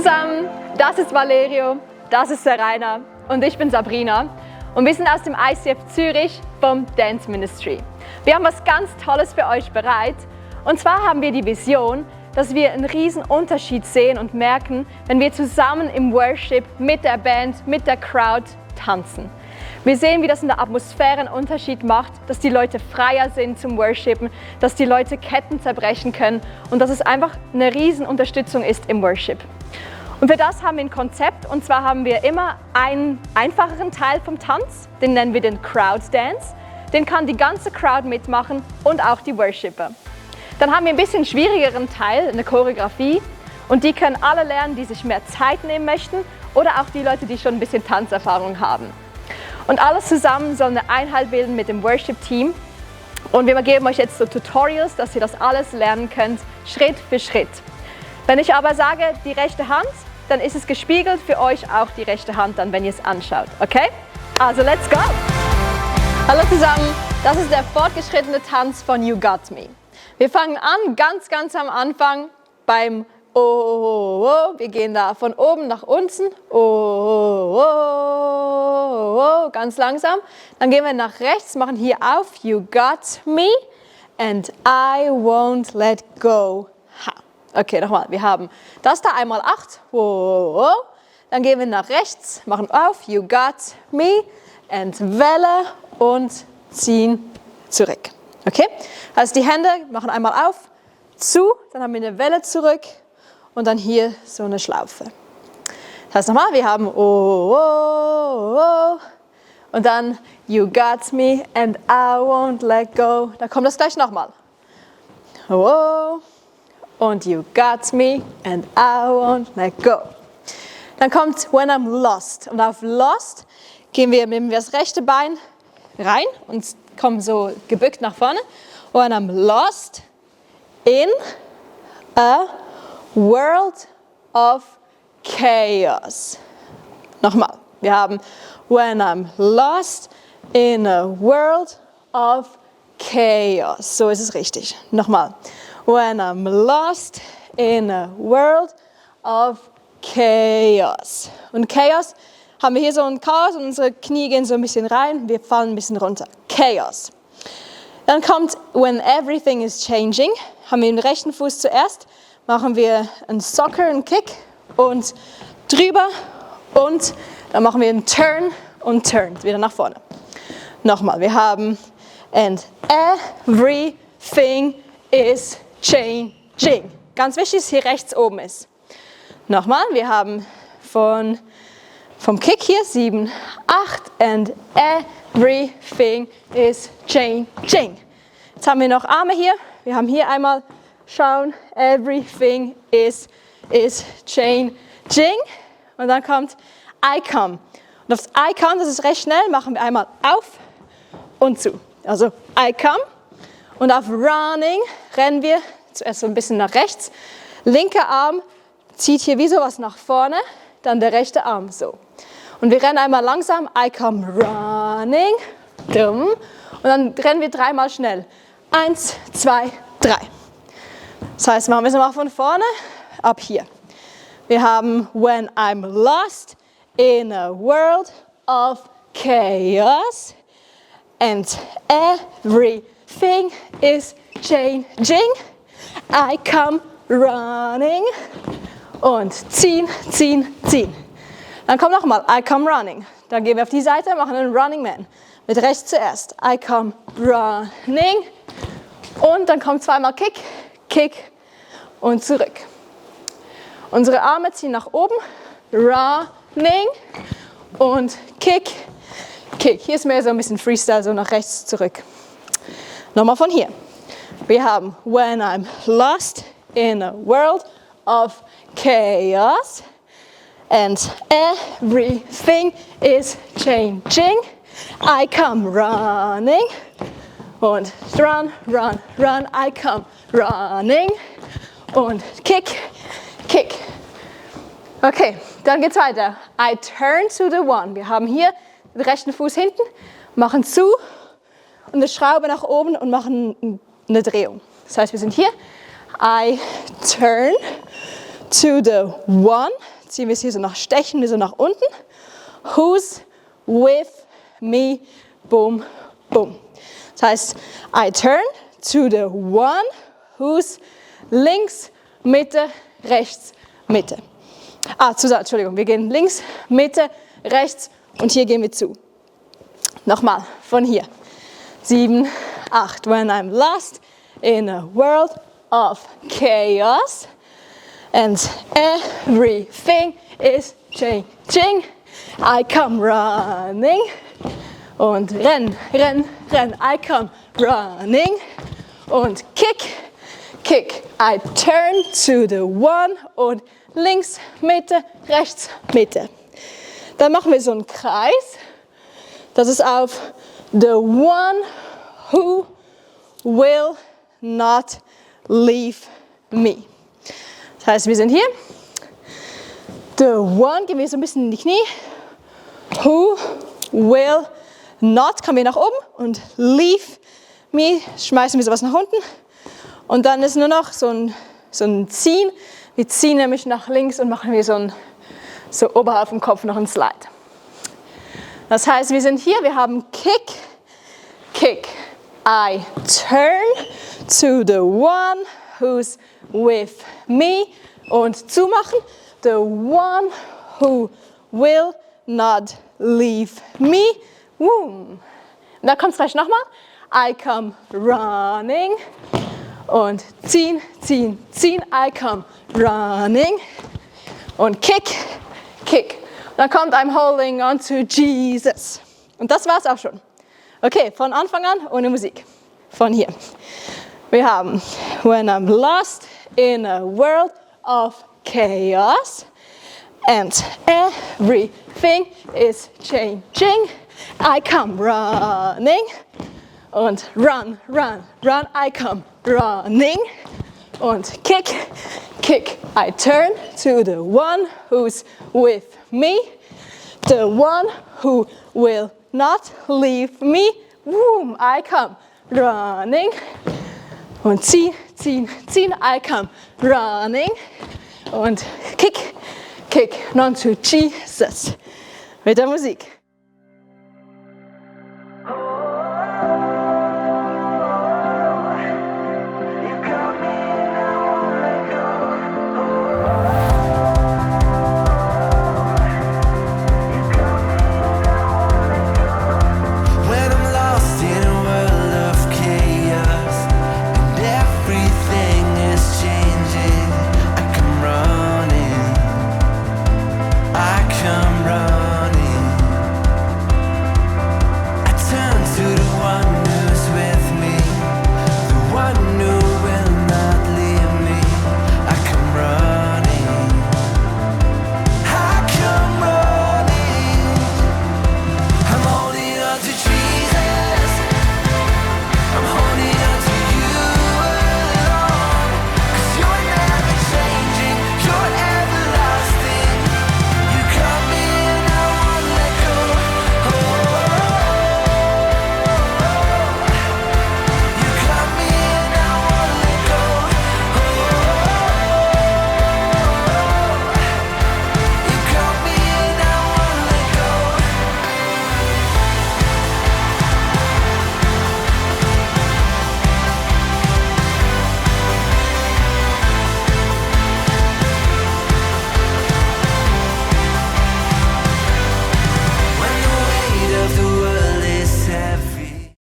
zusammen, das ist Valerio, das ist der Rainer und ich bin Sabrina und wir sind aus dem ICF Zürich vom Dance Ministry. Wir haben was ganz Tolles für euch bereit und zwar haben wir die Vision, dass wir einen riesen Unterschied sehen und merken, wenn wir zusammen im Worship mit der Band, mit der Crowd tanzen. Wir sehen, wie das in der Atmosphäre einen Unterschied macht, dass die Leute freier sind zum Worshipen, dass die Leute Ketten zerbrechen können und dass es einfach eine riesen Unterstützung ist im Worship. Und für das haben wir ein Konzept und zwar haben wir immer einen einfacheren Teil vom Tanz, den nennen wir den Crowd Dance. Den kann die ganze Crowd mitmachen und auch die Worshipper. Dann haben wir ein bisschen schwierigeren Teil, eine Choreografie und die können alle lernen, die sich mehr Zeit nehmen möchten oder auch die Leute, die schon ein bisschen Tanzerfahrung haben. Und alles zusammen soll eine Einheit bilden mit dem Worship-Team. Und wir geben euch jetzt so Tutorials, dass ihr das alles lernen könnt, Schritt für Schritt. Wenn ich aber sage, die rechte Hand, dann ist es gespiegelt für euch auch die rechte Hand, dann, wenn ihr es anschaut. Okay? Also, let's go! Hallo zusammen, das ist der fortgeschrittene Tanz von You Got Me. Wir fangen an, ganz am Anfang beim Oh, oh, oh. Wir gehen da von oben nach unten. Oh, oh, oh, oh, ganz langsam. Dann gehen wir nach rechts, machen hier auf. You got me and I won't let go. Ha. Okay, nochmal. Wir haben das da einmal 8. Oh, oh, oh. Dann gehen wir nach rechts, machen auf. You got me and Welle und ziehen zurück. Okay? Also die Hände machen einmal auf, zu, dann haben wir eine Welle zurück. Und dann hier so eine Schlaufe. Das heißt nochmal, wir haben oh, oh, oh. Und dann you got me and I won't let go. Dann kommt das gleich nochmal. Oh, und you got me and I won't let go. Dann kommt when I'm lost. Und auf lost nehmen wir das rechte Bein rein und kommen so gebückt nach vorne. When I'm lost in a world of chaos. Nochmal. Wir haben when I'm lost in a world of chaos. So ist es richtig. Nochmal. When I'm lost in a world of chaos. Und Chaos haben wir hier so ein Chaos und unsere Knie gehen so ein bisschen rein. Wir fallen ein bisschen runter. Chaos. Dann kommt when everything is changing. Haben wir den rechten Fuß zuerst. Machen wir einen Soccer, einen Kick und drüber und dann machen wir einen Turn und Turn, wieder nach vorne. Nochmal, wir haben and everything is changing. Ganz wichtig, dass hier rechts oben ist. Nochmal, wir haben vom Kick hier 7, 8 and everything is changing. Jetzt haben wir noch Arme hier, wir haben hier einmal schauen, everything is changing. Und dann kommt I come. Und aufs I come, das ist recht schnell, machen wir einmal auf und zu. Also I come. Und auf running rennen wir zuerst so ein bisschen nach rechts. Linker Arm zieht hier wie sowas nach vorne, dann der rechte Arm so. Und wir rennen einmal langsam, I come running. Und dann rennen wir 3-mal schnell. 1, 2, 3. Das heißt, machen wir es nochmal von vorne, ab hier. Wir haben when I'm lost in a world of chaos and everything is changing. I come running und ziehen, ziehen, ziehen. Dann kommt nochmal I come running. Dann gehen wir auf die Seite, machen einen Running Man. Mit rechts zuerst. I come running und dann kommt 2-mal Kick. Kick und zurück. Unsere Arme ziehen nach oben, running und Kick, Kick. Hier ist mehr so ein bisschen Freestyle, so nach rechts zurück. Nochmal von hier. Wir haben when I'm lost in a world of chaos and everything is changing. I come running und run, run, run. I come running und kick, kick. Okay, dann geht's weiter. I turn to the one. Wir haben hier den rechten Fuß hinten, machen zu und eine Schraube nach oben und machen eine Drehung. Das heißt, wir sind hier. I turn to the one. ziehen wir es hier so nach, stechen wir so nach unten. Who's with me? Boom, boom. Das heißt, I turn to the one who's links, Mitte, rechts, Mitte. Entschuldigung, wir gehen links, Mitte, rechts und hier gehen wir zu. Nochmal, von hier. 7, 8. When I'm lost in a world of chaos and everything is changing, I come running. Und renn, renn, renn, I come running. Und kick, kick, I turn to the one und links, Mitte, rechts, Mitte. Dann machen wir so einen Kreis. Das ist auf the one who will not leave me. Das heißt, wir sind hier. The one, gehen wir so ein bisschen in die Knie. Who will not, kommen wir nach oben. Und leave me, schmeißen wir sowas nach unten. Und dann ist nur noch so ein Ziehen. Wir ziehen nämlich nach links und machen wir so oberhalb vom Kopf noch einen Slide. Das heißt, wir sind hier, wir haben Kick, Kick. I turn to the one who's with me. Und zumachen. The one who will not leave me. Boom. Und da kommt es gleich nochmal. I come running. Und ziehen, ziehen, ziehen. I come running. Und kick, kick. Dann kommt I'm holding on to Jesus. Und das war's auch schon. Okay, von Anfang an ohne Musik. Von hier. Wir haben When I'm lost in a world of chaos and everything is changing, I come running. Und run, run, run, I come running. Und kick, kick, I turn to the one who's with me, the one who will not leave me. Boom, I come running. Und ziehen, ziehen, ziehen, I come running. Und kick, kick, on to Jesus. Mit der Musik.